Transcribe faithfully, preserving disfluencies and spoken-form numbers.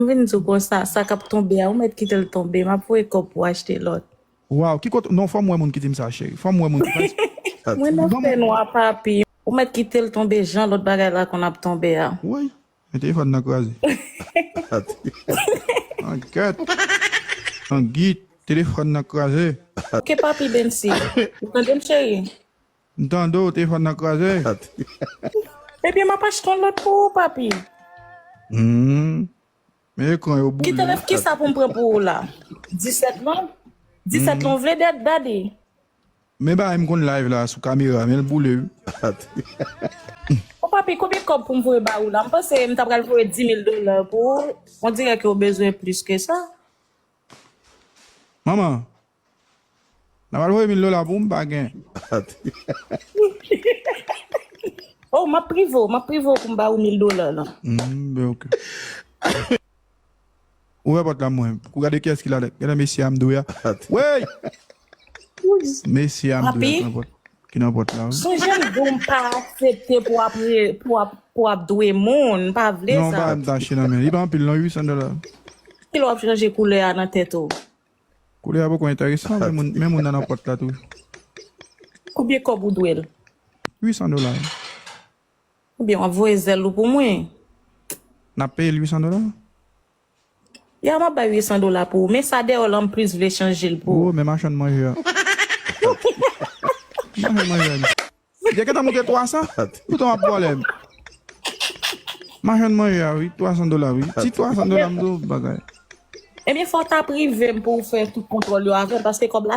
M vin di w konsa, sa k ap tonbe a, ou mèt kite l tonbe, m ap voye kòb pou achte lòt. Waw, ki kote? Non, fò m wè moun ki di m sa, cheri. Fò m wè moun ki. Mwen nan fè nwa, papi. Ou mèt kite l tonbe jan lòt bagay la konn ap tonbe a. Woy, men telefòn nan kraze. An gèt. An git, telefòn nan kraze. Ok, papi Bensi. Ou tande m, cheri? M tande w, telefòn nan kraze. Ebyen, m ap achte yon lòt pou ou, papi. Hmm. Men ekran yo boule. Ki telef-, ki sa pou m pran pou ou la? Disèt lan? Disèt lan, w vle dèt, daddy? Men bagay m konn live la sou kamera, men l boule wi. O papi, konbyen kòb pou m voye ba ou la? M panse m ta pral voye dis mil dola pou ou. On dirè ke w bezwen plis ke sa. Manman, n a pral voye mil dola pou m, pa gen. Oh, m ap prive w, m ap prive w pou m ba ou mil dola lan. Hmm, ben ok. Ouvè pòt la mwen. Pou gade kiyès ki la. Gade mesye a m dwe a. Wey! Mesye a m dwe a ki nan pòt, ki nan pòt la. Wi. Sonje m di w m pa aksepte pou ap re-, pou ap, pou ap dwe moun. M pa vle sa. Non, pa m tache nan men. Li pa anpil non, uit san dola. Kilè w ap chanje koulè a nan tèt ou? Koulè a poko enteresan, men moun, men moun nan nan pòt la tou. Konbyen kòb ou dwe l? Uit san dola. Oubyen w ap voye zèl ou pou mwen? N ap peye l uit san dola? Ya, m ap bay uit san dola pou ou, men sa dèyè w lan m plis vle chanje l pou ou. Oh, men machann manje a. Machann manje a. Gen gentan monte twa san? Poutan w ap vòlè m. Machann manje a, wi, twa san dola, wi. Ti twa san dola, m di w bagay. Ebyen, fò w ta prive m pou w fè tout kontwòl yo avè m, paske kòb la